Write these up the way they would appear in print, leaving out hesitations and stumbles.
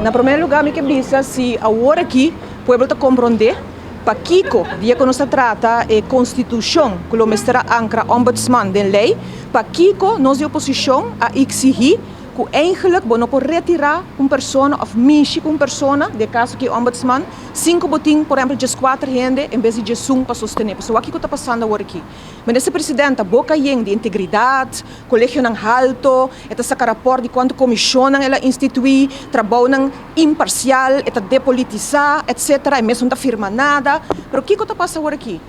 Na promé lugá mi ke bisa si awor aki pueblo ta komprondé pakiko dia ku nos ta trata e konstitushon ku lo mester a ankra ombudsman den lei, pakiko nos di oposishon a eksigí ku eigenlijk bo no por retirá un persona òf mishi ku un persona, den kaso aki ombudsman, sin ku bo tin por ehèmpel 14 hende en bes di 11 pa sostené. Pasobra wak kiko ta pasando awor aki. Minister President ta boka yen di integridat, kolegionan halto, e ta saka rapòrt di kuantu komishonnan el a instituí, trabounan imparsial, e ta depolitisá, etsetera, e mes no ta firma nada. Pero kiko ta pasa awor aki?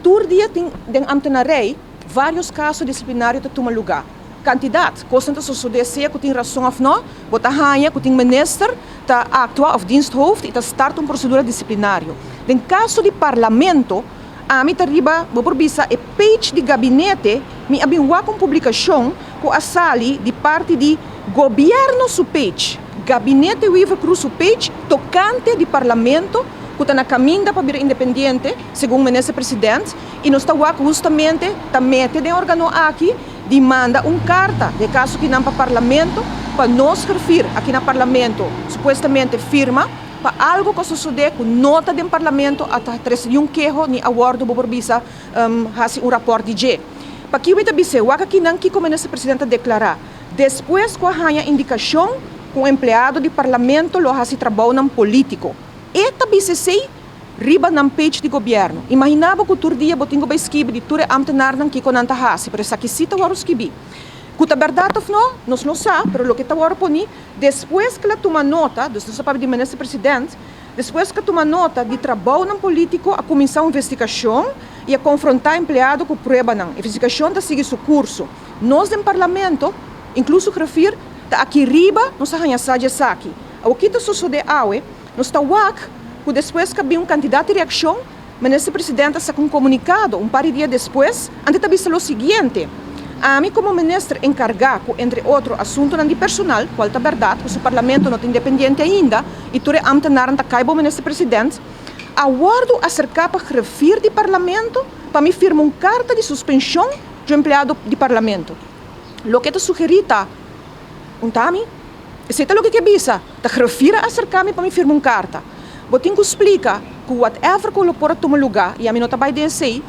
Tur dia tin den ambtenarij vários kaso disiplinario ta tuma lugá. Kantidat kosnan ta sosodé sea ku tin rason òf nò, bo ta haña ku tin minister ta aktua òf diensthoofd i ta start un prosedura disiplinario. Den kaso di parlamento, ami ta riba, bo por bisa, e page di gabinete, mi a bin wak un publikashon ku a sali di parti di gobièrnu su page, Gabinete Wever-Croes su page, tokante di parlamento ku ta na kaminda pa bira independiente, segun minister president, i nos ta wak hustamente ta mete den organo aki di manda un karta, den kaso kinan pa parlamento, pa nos grifir aki na parlamento supuestamente firma pa algo ku a sosodé ku no ta den parlamento a ta trese niun keho ni a wòrdu bo por bisa hasi un rapòrt di dje. Pakiwi ta bis'é, wak akinan kiko minister president a deklará despues ku a haña indikashon ku un empleado di parlamento lo a hasi trabounan polítiko. E ta bisa esei riba nan page di gobièrnu. Imaginá bo ku tur dia bo tin ku bai skibi di tur e ámtenarnan kiko nan ta hasi, pero esaki sí ta wòrdu skibí. Ku ta bèrdat òf no, nos no sa, pero loke ta wòrdu poní despues ku el a tuma nota, dus nos ta papia di minister president, despues ku a tuma nota di trabounan polítiko a kuminsá un investigashon i a konfrontá empleado ku pruebanan. Investigashon ta sigui su kurso. Nos den parlamento, inkluso griffier, ta aki riba nos a haña sa di esaki. Awor ki ta sosodé awe? Nos ta wak ku despues ku a bin un kantidat di reakshon, Minister President a saka un komunikado un par di dia despues, ante ta bisa lo siguiente, Ami komo minister enkargá ku entre otro asuntunan di personal, kual ta bèrdat ku su parlamento no ta independiente ainda i tur e ámtenarnan ta kai bo Minister President, a wòrdu aserká pa griffier di parlamento pa mi firma un karta di suspenshon dje empleado di parlamento. Loke ta sugerí ta un ta ami. Esei ta loke ke bisa, ta griffier a aserká mi pa mi firma un karta. Bo tin ku splika ku whatever ku lo por a tuma lugá, i ami no ta bai den esei,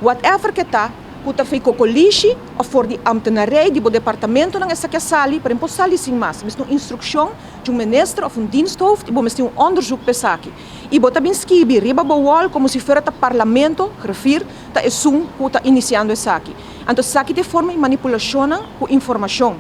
whatever ke ta, ku ta fei kokolishi òf for di ambtenarij di bo departamentonan esaki a sali, pero e por sali sin mas. Mester un instrukshon di un minister òf un diensthoofd i bo mester un onderzoek pa esaki. I bo ta bin skibi riba bo wall komo si fuera ta parlamento, griffier, ta esun ku ta inisiando esaki. Anto esaki ta e forma di manipulashonnan ku informashon.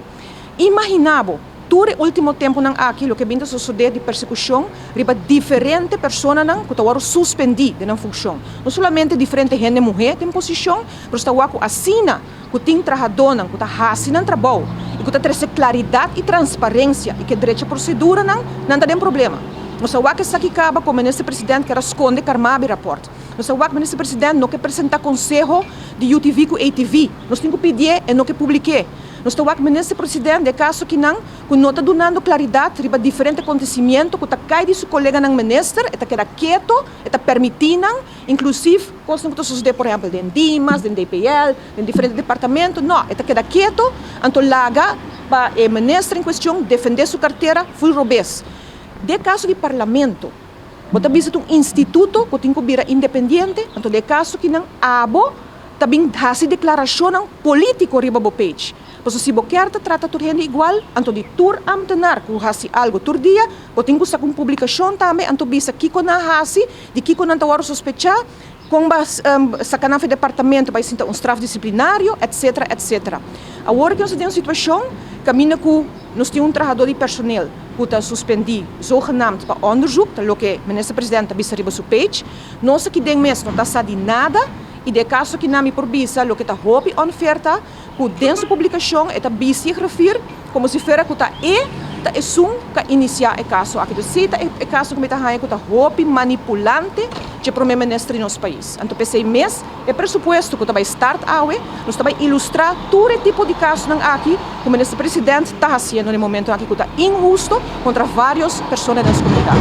Imaginá bo, tur e último tempunan aki loke bin ta sosodé di persekushon riba diferente personanan ku ta wòrdu suspendí den nan funshon. No solamente diferente hende muhé den posishon, pero sta wak ku asina ku tin trahadónan ku ta hasi nan trabou i ku ta trese klaridat i transparensia i ke drecha proseduranan, nan ta den problema. Nos a wak esaki kaba ku Minister President ker a skonde Carmabi rapòrt. Nos a wak Minister President no ke presentá konseho di UTV ku ATV. Nos tin ku pidié, e no ke publik'é. Nos ta wak Minister President den kaso kinan ku no ta dunando klaridat riba diferente akontesimiento ku ta kai di su koleganan minister, e ta keda keto, e ta permití nan, inklusiv kosnan ku ta sosodé por ehèmpel den Dimas, den DPL, den diferente departamento, no, e ta keda keto, anto laga pa e minister en kuestion defendé su kartera ful robes. Den kaso di Parlamento, bo ta bisa ta un instituto ku tin ku bira independiente, anto den e kaso kinan abo ta bin hasi deklarashonnan polítiko riba bo page. Pasobra si bo kier ta trata tur hende igual, anto di tur ámtenar ku hasi algu tur dia, bo tin ku saka un publikashon tambe anto bisa kiko nan a hasi, di kiko nan ta wòrdu sospechá, kon ba saka nan for e departamento bai sinta un straf disiplinario, etsetera, etsetera. Awor ku nos ta den un situashon kaminda ku nos tin un trahadó di personel ku ta suspendí zogenaamd pa onderzoek, ta loke Minister President ta bisa riba su page, nos aki den mes no ta sa di nada. I den e kaso aki nan mi por bisa loke ta hopi unfair ta ku den su publikashon e ta bisti e griffier komo si fuera ku ta e ta esun ku a inisiá e kaso aki. Entonces esei ta e kaso ku mi ta haña ku ta hopi manipulante dje prome minister di nos pais. Anto p'esei mes e presupuesto ku ta bai start awe nos ta bai ilustrá tur e tipo di kasonan aki ku minister president ta hasiendo na e momento aki ku ta inhusto kontra varios persona den nos komunidat.